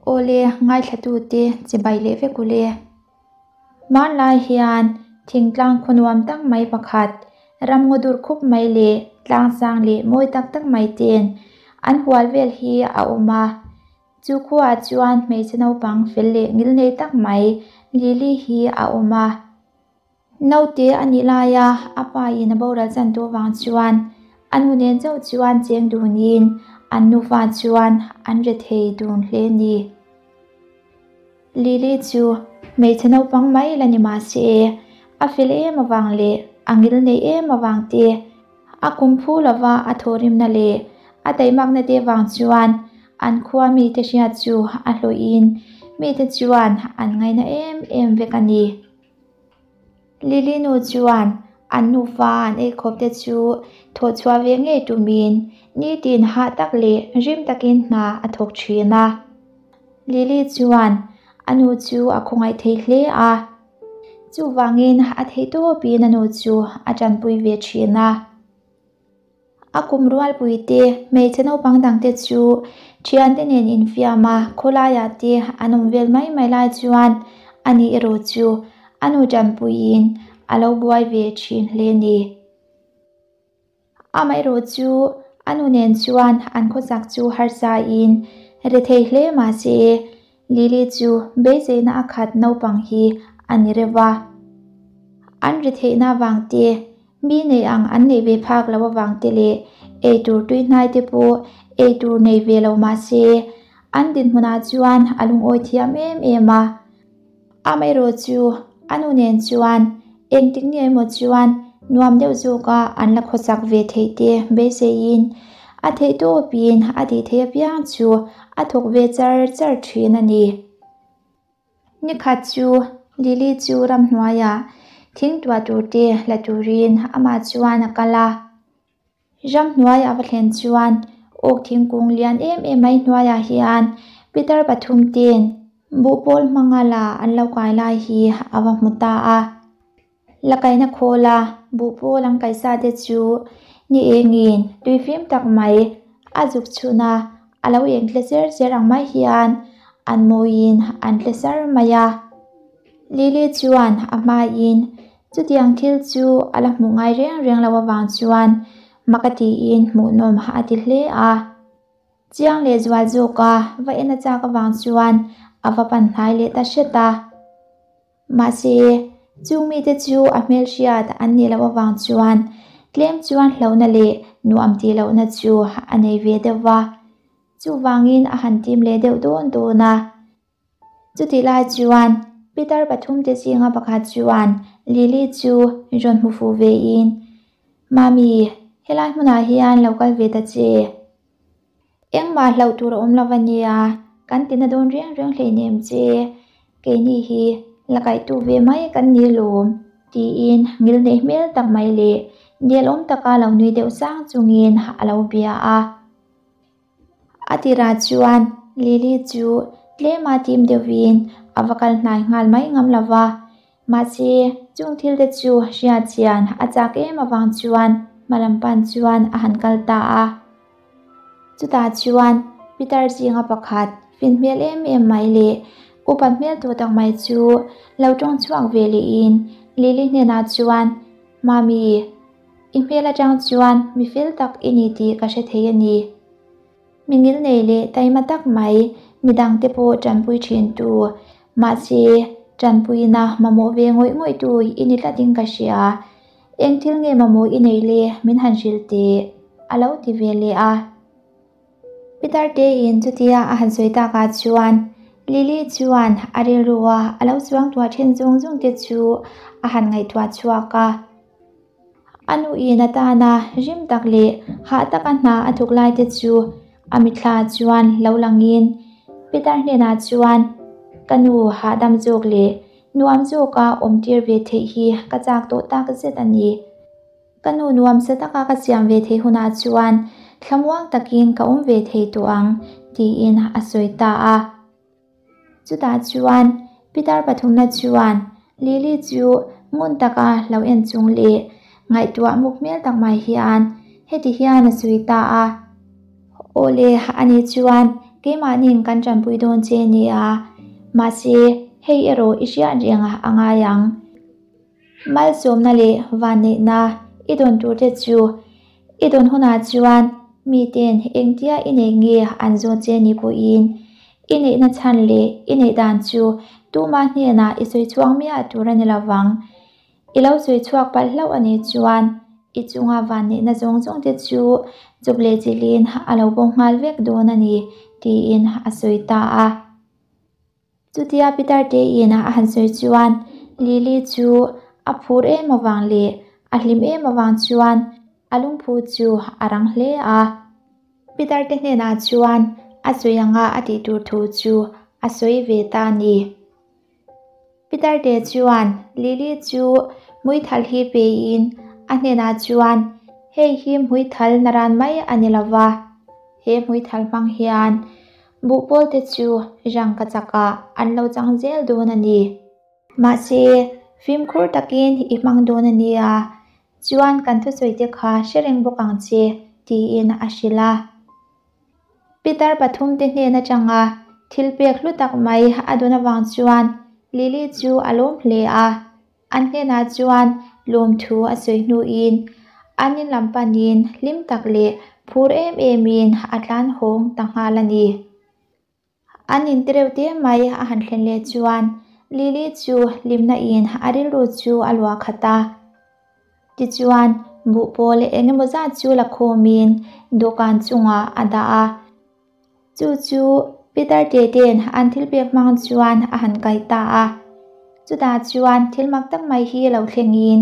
Awle, ngaithlatute chibai leh vek ule. Hmanlai hian thingtlang khaw nuam tak mai pakhat, ramngaw dur khup mai leh tlangsang leh mawi tak tak mai ten an hual vel hi a awm a. Chu khuaah chuan hmeichhe naupang fel leh ngil nei tak mai Lily hi a awm a. Naute a nih laia a pa in a boral chan tawh vang chuan a nu nen chauh chuan cheng dunin an nufa chuan an re thei dun hle a ni. Lily chu hmeichhe naupang mai la ni mah se a fel em avang leh a ngil neih em avang te, a kum phu lova a thawhrimna leh a taimakna te vang chuan an khua mite hriat chu a hlawhin mite chuan an ngaina em em vek a ni. Lily nu chuan an nufa an eikhawp te chu thawh chhuah ve ngei tumin nitin hah tak leh rim takin hna a thawk thin a. Lily chuan a nu chu a khawngaih thei hle a, chuvangin a theihtawpin a nu chu a tanpui ve thin a. A kum rualpui te, hmeichhe naupang dang te chu thiante nen infiam a, khawlaiah te an awm vel mai mai lai chuan ani erawh chu a nu tanpuiin a lo buai ve thin hle a ni. Amaherawh chu a nu nen chuan an khawsak chu harsa in rethei hle mahse Lily chu beiseina a khat naupang hi a ni reuh a. An retheihna avang te Mi nei ang an neih ve phak lo avang te leh ei tur tui hnai te pawh ei tur nei ve lo mah se, an dinhmunah chuan a lungawi thiam em em a. Amaherawh chu a nu nen chuan engtik nge emaw chuan nuam deuh zawka an la khawsak ve theih te beiseiin a theihtawpin a tih theih apiang chu a thawk ve char char thin a ni. Nikhat chu Lily chu ramhnuaiah thing tuah tur te la turin amah chuan a kal a. Ramhnuai a va thlen chuan awk thingkung lian em em mai hnuaiah hian pitar pathum ten buhpawl hmanga la an lo kai lai hi a va hmu ta a. La kaina khawl a, buhpawl an kaisa te chu ni engin tui fim tak mai a zuk chhun a, a lo eng tle cher cher ang mai hian an mawiin an tle sar mai a. Lily chuan a hmain chutiang thil chu a la hmuh ngai reng reng lo avang chuan mak a tiin hmuhnawm a ti hle a. Chiang leh zual zawk a va en a chak avang chuan a va pan hnai leh ta hret a. Mahse, chung mite chu a hmelhriat an nih loh avang chuan tlem chuan hlauhna leh nuam tih lohna chu a nei ve deuh va. Chuvangin a han tim leh deuh dawn dawn a. Chutih lai chuan Peter pathumte zinga pakhat chuan Lily chu rawn hmu fuh vein, Mami, helai hmunah hian lo kal ve ta che. Engmah hlauh tur a awm lo va nia, kan tina dawn reng reng hleinem che, keini hi la kaihtu ve mai kan ni lawm, tiin ngil neih hmel tak mai leh nelawm taka lo nui deuh sang chungin a lo bia a. A tirah chuan Lily chu tlema tim deuhin a va kal hnai nghal mai ngam lo va, Mahse, chung thil te chu hriat chian a chak em avang chuan hmalam pan chuan a han kal ta a. Chutah chuan Peter zinga pakhat fin hmel em em mai leh upa hmel tawh tak mai chu lo tawng chhuak ve lehin Lily hnenah chuan, Mami, i hmel atang chuan mi fel tak i ni tih ka hre thei a ni. Mi ngilnei leh taima tak mai midangte pawh tanpui thin tu, mahse tanpuina mamawh ve ngawih ngawih tu i ni tlatin ka hria. Eng thil nge mamawh i nei le min han hrilh teh a lo ti ve leh a. Pitar tein chutia a han sawi takah chuan Lily chuan a rilrua a lo chuang tuah then zung zung te chu a han ngaihtuah chhuak a. A nuin atana rim tak leh hah taka hna a thawk lai te chu a mitthla chuan lo langin Peter hnenah chuan, Ka nu hahdam zawk leh nuam zawka awm tir ve theih hi ka chak tawh tak zet a ni. Ka nu nuam sa taka ka siam ve theih hunah chuan thlamuang takin ka awm ve thei tawh ang, tiin a sawi ta a. Chutah chuan Pitar pathumna chuan Lily chu ngun taka lo en chung leh ngaihtuah muk hmel tak mai hian heti hian a sawi ta a, Awle, ani chuan Keimahniin kan tanpui dawn che nia, mahse hei erawh i hriat reng a ngai ang. Malsawmna leh vanneihna i dawn tur te chu i dawn hunah chuan miten engtia i neih nge an zawt che ni pawhin i neihna chhan leh i neih dan chu tumah hnenah i sawi chhuak miah tur a ni lovang. I lo sawi chhuak palh hlauh a nih chuan i chunga vanneihna zawng zawng te chu chawp leh chilhin a lo bo nghal vek dawn a ni tiin a sawi ta a. Chutia Peter te in a han sawi chuan Lily chu a phur em avang leh a hlim em avang chuan a lungphu chu a rang hle a. Peter te hnenah chuan a sawi anga a tih tur thu chu a sawi ve ta a ni. Peter te chuan Lily chu hmuithal hi pein a hnenah chuan, Hei hi hmuithal naran mai a ni lova, he hmuithal hmang hian buhpawl te chu rangka chakah an lo chang zel dawn a ni. Mahse, fimkhur takin i hmang dawn a nia, chuan kan thusawi te kha hre reng bawk ang che, tiin a hrilh a. Pitar pathumte hnen atanga thil pek hlu tak mai a dawn avang chuan Lily chu a lawm hle a. An hnenah chuan lawmthu a sawi hnuin an in lam panin hlim tak leh phur em emin a tlan hawng ta nghal a ni. An in tireuh te mai a han thlen leh chuan Lily chu hlimna in a rilru chu a luah khat a. Tichuan, buhpawl eng emaw zat chu la khawmin dawhkan chungah a dah a. Chu chu Peter Tete'n an thil pek hmang chuan a han kaih ta a. Chutah chuan thil mak tak mai hi lo thlengin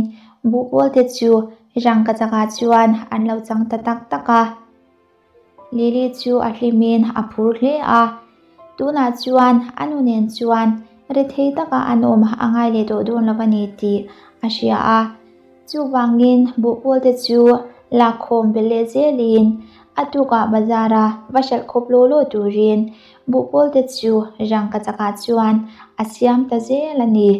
buhpawl te chu rangkachakah chuan an lo chang ta tak tak a. Lily chu a hlimin a phur hle a, tunah chuan a nu nen chuan rethei taka an awm a ngai leh tawh dawn lo a ni tih a hria a. Chuvangin buhpawl te chu lakkhawm belh leh zelin a tukah bazara va hralh khawp law law turin buhpawl te chu rangkachakah chuan a siam ta zel a ni.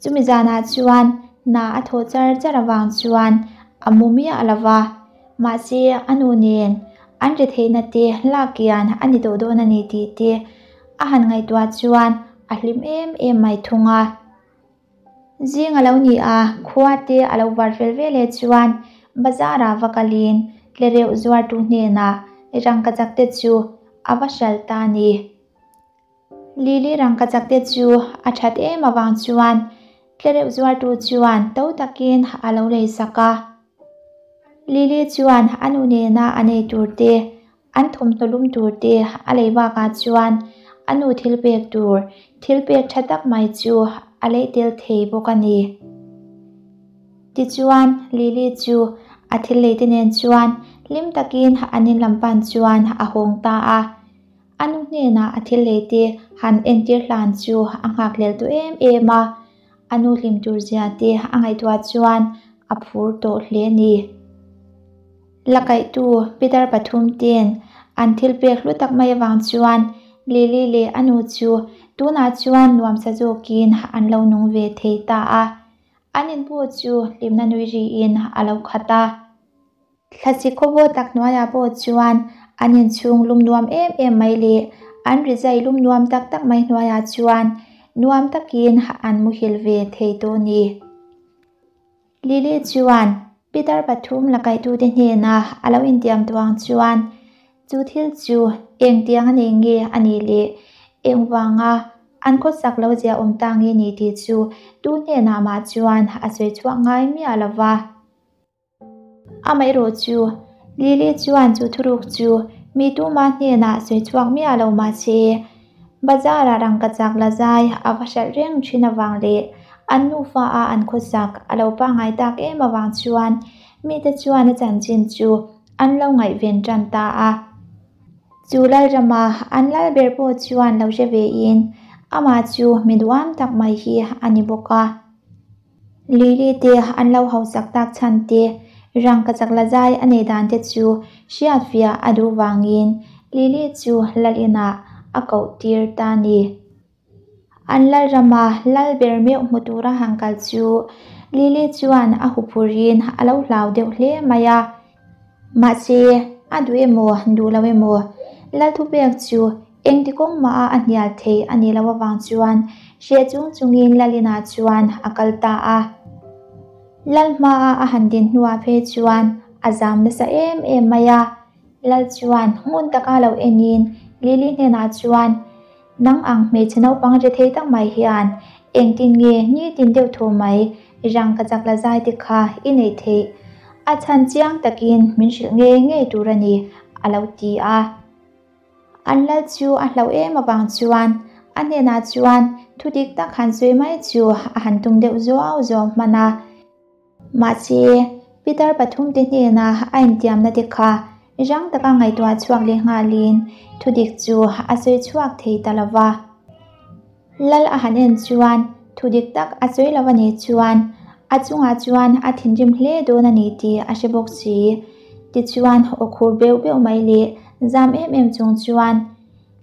Chumi zanah chuan hna a thawh char char avang chuan a mu miah lo va, mahse a nu nen an ri theihna te lak kian a ni tawh dawn a ni tih te a han ngaihtuah chuan a hlim em em mai thung a. Zing a lo ni a, khua te a lo var fel veleh chuan bazar ah va kalin tlereuh zuartu hnenah rangkachak te chu a va hralh ta a ni. Lily rangkachak te chu a that em avang chuan tlereuh zuartu chuan to takin a lo lei sak a. Lily chuan a nu nena a nei tur te, an thawmhnaw lum tur te a lei bakah chuan a nu thil pek tur thil pek tha tak mai chu a lei tel thei bawk a ni. Tichuan Lily chu a thil lei te nen chuan hlim takin an in lam pan chuan a hawng ta a. A nu hnenah a thil lei te han entir hlan chu a nghakhlel tawh em em a, a nu hlim tur zia te a ngaihtuah chuan a phur tawh hle a ni. La kaihtu Peter pathum ten an thil pek hlu tak mai avang chuan Lily leh a nu chu tunah chuan nuamsa zawkin an lo nung ve thei ta a, an in pawh chu hlimna nui riin a lo khat a. Thlasi khawvaw tak hnuaiah pawh chuan an inchhung lum nuam em em mai leh an rizai lum nuam tak tak mai hnuaiah chuan nuam takin an muhil ve thei tawh a ni. Lily chuan Peter pathum la kaihtute hnena a lo intiam tawh ang chuan chu thil chu engtiang a nei nge a nih leh engvanga an khawsak lo zia awm ta nge ni tih chu tu hnenah mah chuan a sawi chhuak ngai miah lo va. Amaherawh chu, Lily chuan chu thuruk chu mi tuma hnenah sawi chhuak miah lo mah se, bazar ah rangkachak la zai a va hralh reng thin avang leh an nufa a an khawsak a lo pangngai tak em avang chuan mite chuan a chanchin chu an lo ngaihven tan ta a. Chu Lalrama an lal ber pawh chuan lo hre ve in amah chu mi duham tak mai hi a ni bawk a. Lily te an lo hausak tak chhan te, rangkachak la zai a nei dan te chu hriatfiah a duh vangin Lily chu lal inah a koh tir ta a ni. An lal rama lal ber meuh hmu tura han kal chu Lily chuan a huphurin a lo hlau deuh hle mai a. Mahse, a duh emaw duh lo emaw? Lal thupek chu engti kawng mah a a hnial thei a nih loh avang chuan hreh chung chungin Lalina chuan a kal ta a. Lal hmaa a han din hnuah phei chuan a zam nasa em em mai a. Lal chuan ngun taka lo enin Lily hnenah chuan, Nang ang hmeichhe naupang ri thei tak mai hian engtin nge nitin deuh thu mai rang ka chak la zai te kha i neih theih? A chhan chiang takin min hrilh ngei ngei tur a ni, a lo ti a. An lal chu a hlauh em avang chuan a hnenah chuan thu dik tak han sawi mai chu a han tum deuh zuau zuau hman a. Mahse, Peter pathumte hnena a intiamna te kha rang taka ngaihtuah chhuak leh nghalin thudik chu a sawi chhuak thei ta lo va. Lal a han en chuan thudik tak a sawi lo a nih chuan a chungah chuan a thinrim hle dawn a ni tih a hre bawk si. Tichuan aw khur beuh beuh mai leh zam em em chung chuan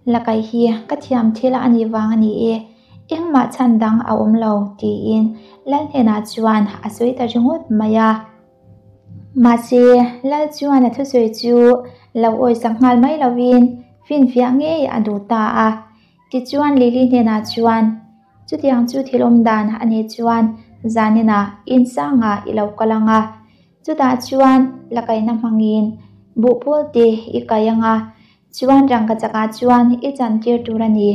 La kaih hi ka thiam thil a nih vang a ni e, engmah chhan dang a awm lo, tiin Lal hnenah chuan a sawi ta ringawt mai a. Mahse, Lal chuan a thusawi chu lo awisak nghal mai lovin finfiah ngei a duh ta a. Tichuan Lily hnenah chuan, Chutiang chu thil awm dan a nih chuan zaninah insangah i lo kal ang a, chutah chuan la kaihna hmangin buhpawl te i kai ang a, Chuan rangkachakah chuan i chantir tur a ni.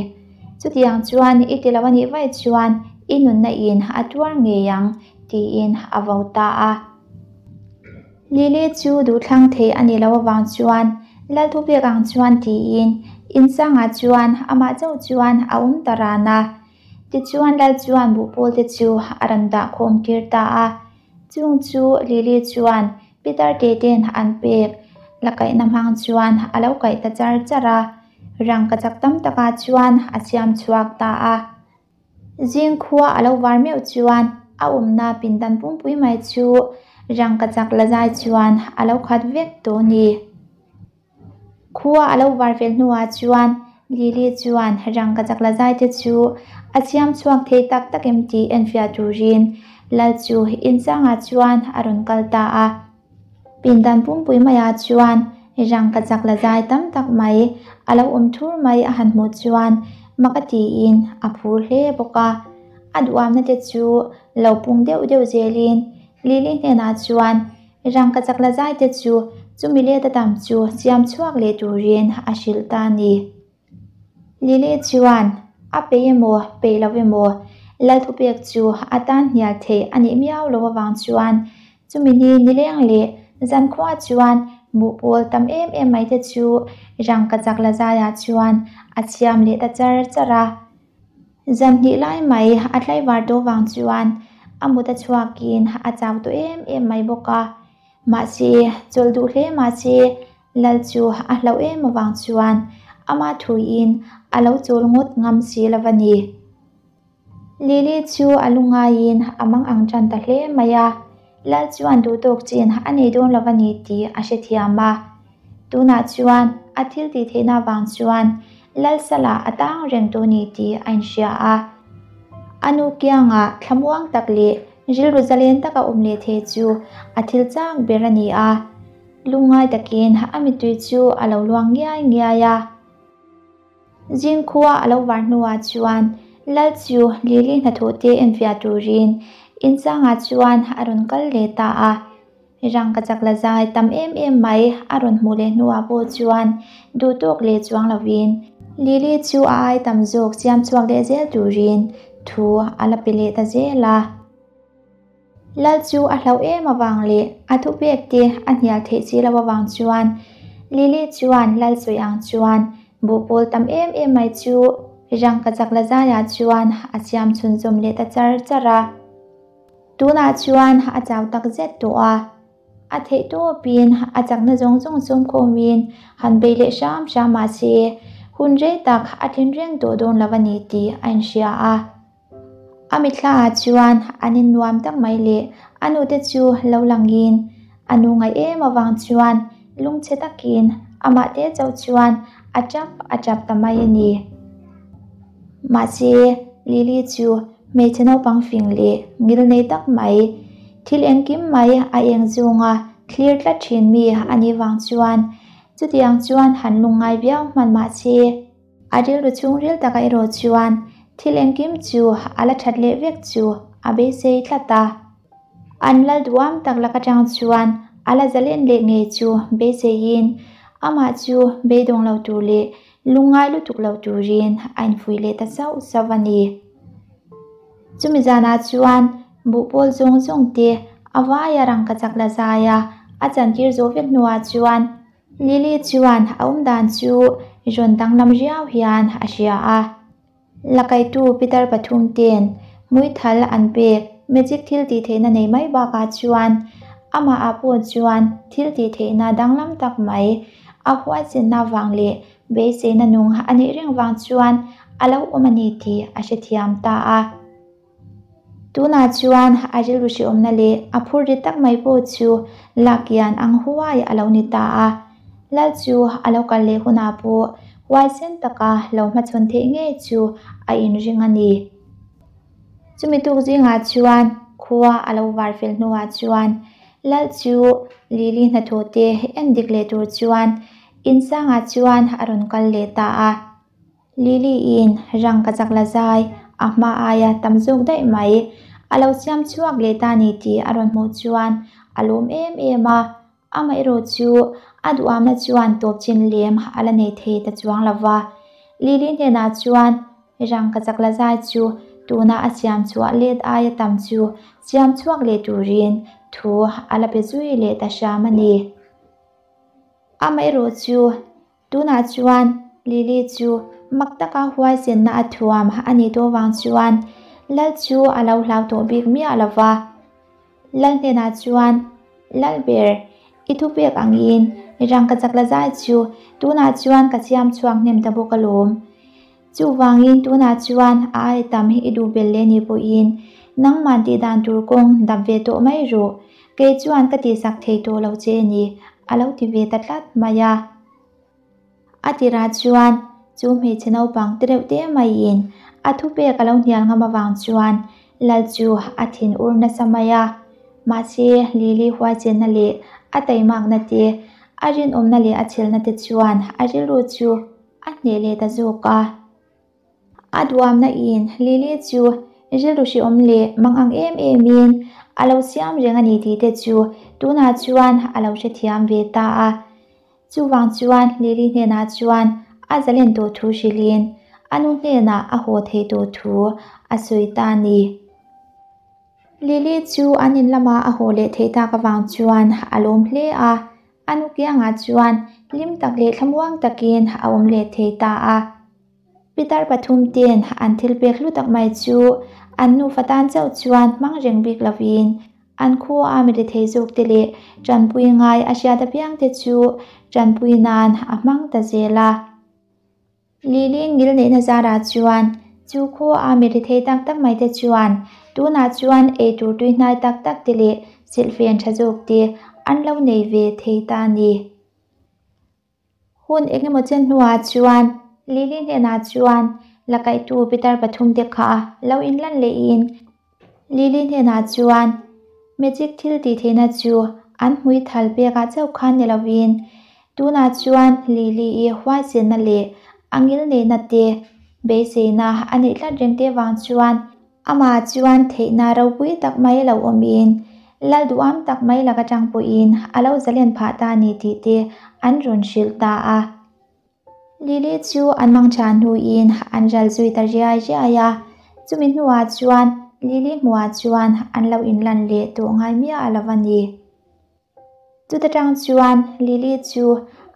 Chutiang chuan i ti lo a nih vaih chuan i nunna in a tuar ngei ang, tiin a vo ta a. Lily chu duhthlang thei a nih loh avang chuan Lalthupek ang chuan tiin insangah chuan amah chauh chuan a awm ta ran a. Tichuan Lal chuan buhpawl te chu a rawn dah khawm tir ta a. Chung chu Lily chuan Peter te ten an pek la kaihna hmang chuan a lo kaih ta char char a, rangkachak tam takah chuan a siam chhuak ta a. Zing khua a lo var meuh chuan a awmna pindan pumpui mai chu rangkachak la zai chuan a lo khat vek tawh a ni. Khua a lo var fel hnuah chuan Lily chuan rangkachak la zai te chu a siam chhuak thei tak tak em tih enfiah turin Lal chu insangah chuan a rawn kal ta a. Pindan pumpui maiah chuan rangkachak la zai tam tak mai a lo awm thur mai a han hmuh chuan mak a tiin a phur hle bawk a. A duhamna te chu lo pung deuh deuh zelin Lily hnenah chuan Rangkachak la zai te chu chumi let a tam chu siam chhuak leh turin a hrilh ta a ni. Lily chuan a peih emaw peih lo emaw Lalthupek chu a tan hnial theih a nih miau lo avang chuan chumi ni nileng leh zankhua chuan buhpawl tam em em mai te chu rangkachak la zaiah chuan a siam leh ta char char a. Zan hnih lai mai a tlaivar tawh vang chuan a mut a chhuakin a chau tawh em em mai bawk a. Mahse, chawlh duh hle mahse Lal chu a hlauh em avang chuan ama thuiin a lo chawl ngawt ngam si lo a ni. Lily chu a lu ngaiin a mang ang tan ta hle mai a, Lal chuan duhtawk chin a nei dawn lo a ni tih a hrethiam a. Tunah chuan a thil tih theihna vang chuan Lalsala a tang reng tawh ni tih a inhria a. A nu kiangah thlamuang tak leh rilru zalen taka awm leh thei chu a thil chak ber a ni a. Lungngai takin a mittui chu a lo luang ngiai ngiai a. Zingkhua a lo var hnuah chuan Lal chu Lily hnathawh te enfiah turin insangah chuan a rawn kal leh ta a. Rangkachak la zai tam em em mai a rawn hmuh leh hnuah pawh chuan duh tawk leh chuang lovin Lily chu a ai tam zawk siam chhuak leh zel turin thu a la pe leh ta zel a. Lal chu a hlauh em avang leh a thupek te a hnial theih si lo avang chuan Lily chuan Lal sawi ang chuan buhpawl tam em em mai chu rangkachak la zaiah chuan a siam chhunzawm leh ta char char a. Tunah chuan a chau tak zet tawh a, a theih tawpin a chakna zawng zawng sawmkhawmin han bei leh hram hram mah se hun rei tak a tlin reng tawh dawn lo a ni tih a inhria a. A mithlaah chuan an innuam tak mai leh a nute chu lo langin a nu ngaih em avang chuan lungchhe takin amah te chauh chuan a tap a tap ta mai a ni. Mahse, Lily chu hmeichhe naupang fing leh ngil nei tak mai, thil engkim mai a eng zunga thlir tlat thin mi a nih vang chuan. Chutiang chuan han lungngai viau hman mah se, a rilru chhungril takah erawh chuan thil engkim chu a la that leh vek chu a beisei tlat a. An lal duam tak lak atang chuan a la zalen leh ngei chu beiseiin amah chu beidawng lo tur leh lungngai lutuk lo turin a infuih leh ta sauh sauh a ni. Chumi zanah chuan buhpawl zawng zawng te a vaia rangkachak la zai a, a chantir zawh vek hnuah chuan Lily chuan a awmdan chu rawn danglam riau hian a hria a. Lakaitu pitar pathum ten hmuithal an pek magic thil tih theihna nei mai bakah chuan amah ah pawh chuan thil tih theihna danglam tak mai a huaisenna vang leh beiseina nung a neih reng vang chuan a lo awm a ni tih a hrethiam ta a. Tunah chuan a rilru hrehawmna leh a phur ri tak mai pawh chu lak kian ang huai a lo ni ta a. Lal chu a lo kal leh hunah pawh huaisen taka lo hmachhawn theih ngei chu a inring a ni. Chumi tuk zingah chuan khua a lo var fel hnuah chuan Lal chu Lily hnathawh te en dik leh tur chuan insangah chuan a rawn kal leh ta a. Lily-in rang ka chak la zai, a hma aia tam zawk daih mai. A lo siam chhuak leh ta ni tih a rawn hmuh chuan a lawm em em a, amaherawh chu a duhamna chuan tawp chin lem a la nei thei ta chuang lo va. Lily hnenah chuan rang ka chak la zai chu tuna a siam chhuah let aia tam chu siam chhuak leh turin thu a la pe zui leh ta hram a ni. Amaherawh chu Tunah chuan Lily chu mak taka huaisenna a thuam a nih tawh vang chuan Lal chu a lo hlau tawh bik miah lo va. Lal hnenah chuan, Lalber, i thupek angin rangkachak la zai chu tunah chuan ka siam chhuak hnem ta bawk alawm. Chuvangin tunah chuan a ai tam hi i duh belh leh ni pawhin nangman tih dan tur kawng dap ve tawh mai rawh, kei chuan ka tihsak thei tawh lo che ni, a lo ti ve ta tlat mai a. A tirah chuan chu hmeichhe naupang te reuh te maiin a thupek a lo hnial ngam avang chuan Lal chu a thin ur nasa mai a. Mahse Lily huaichenna leh a taimakna te, a rinawmna leh a chhelna te chuan a rilru chu A hneh leh ta zawk a. A duamna in Lily chu rilru hreawm leh mang ang em em in a lo siam reng a ni tih te chu tunah chuan a lo hrethiam ve ta a. Chuvang chuan Lily hnenah chuan a zalen tawh thu hrilhin a nu hnenah a haw theih tawh thu a sawi ta a ni. Lily chu an in lamah a haw leh theih tak avang chuan a lawm hle a. A nu kiangah chuan hlim tak leh thlamuang takin a awm leh thei ta a. Pitar pathum ten an thil pek hlu tak mai chu an nufa tan chauh chuan hmang reng bik lovin an khua a mi rethei zawk te leh tanpui ngai a hriat apiang te chu tanpui nan a hmang ta zel a. Lily ngil neihna zarah chuan chu khua a mi rethei tak tak mai te chuan tunah chuan eitur tui hnai tak tak te leh silhfen tha zawk te an lo nei ve thei ta a ni. Hun engemaw chen hnuah chuan Lily hnenah chuan la kaihtu pitar pathum te kha lo inlan lehin Lily hnenah chuan magic thil tih theihna chu an hmui thal pekah chauh khan ni lovin tunah chuan Lily-i huaisenna leh a ngil neihna te beiseina a neih tlat reng te vang chuan amah chuan theihna ropui tak mai lo awmin lal duham tak mai lak atang pawhin a lo zalen phah ta a ni tih te an rawn hrilh ta a. Lily chu an mang tha hnuin an ral zui ta riai riai a, chumi hnuah chuan Lily hmuhah chuan an lo inlan leh tawh ngai miah lo a ni. Chuta tang chuan Lily chu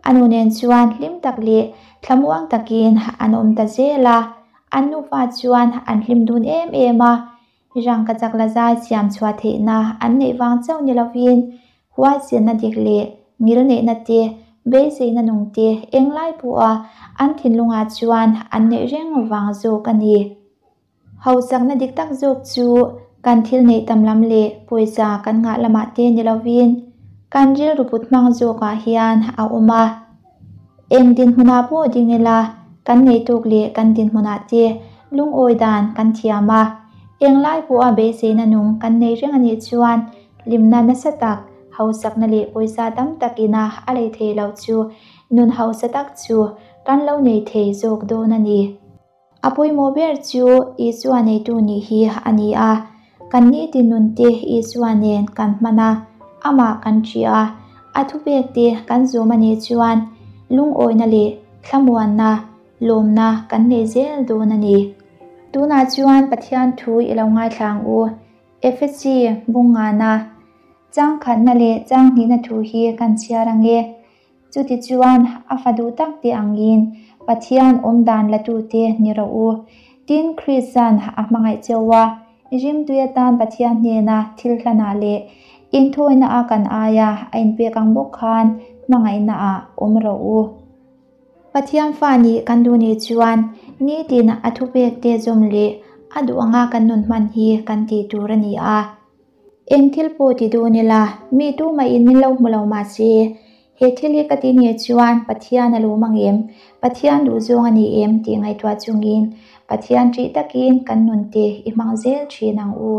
a nu nen chuan hlim tak leh thlamuang takin an awm ta zel a, an nufa chuan an hlim dun em em a, Rangkachak la zai siam chhuah theihna an neih vang chauh ni lovin huaisenna dik leh ngil neihna te, beiseina nung te englai pawha an thinlungah chuan an neih reng vang zawk a ni. Hausakna dik tak zawk chu kan thil neih tam lam leh pawisa kan ngah lamah te ni lovin kan rilru put hmang zawkah hian a awm a. Eng dinhmunah pawh ding ila, kan neituk leh kan dinhmunah te lungawi dan kan thiam a. Englai pawha beiseina nung kan nei reng a nih chuan hlimna nasa tak, hausakna leh pawisa tam tak ina a lei thei loh chu nun hausa tak chu kan lo nei thei zawk dawn a ni. A pawimawh ber chu Isua neitu nih hi a ni a, kan nitin nunte Isua nen kan hman a, amah kan ṭih a, a thupekte kan zawm a nih chuan lungawina leh thlamuanna, lawmna kan nei zel dawn a ni. Tunah chuan Pathian thu i lo ngaithla ang u. Efesi bungngana changkhatna leh changhnihna thu hi kan chhiar ang e. Chutichuan, a fa duh tak te angin Pathian awm dan latute ni rawh u. Tin, Krista'n a hmangaih cheu a, rimtui atan Pathian hnena thil hlanah leh inthawina a kan aia a inpek ang bawk khan hmangaihna ah awm rawh u. Pathian fa nih kan duh nih chuan nitin a thupekte zawm leh a duh anga kan nun hman hi kan tih tur a ni a. Eng thil pawh ti dawn ila, mi tumahin min lo hmu lo mah se, he thil hi ka ti nih chuan Pathian a lawm ang em, Pathian duhzawng a ni em tih ngaihtuah chungin Pathian ṭih takin kan nunte i hmang zel ṭhin ang u.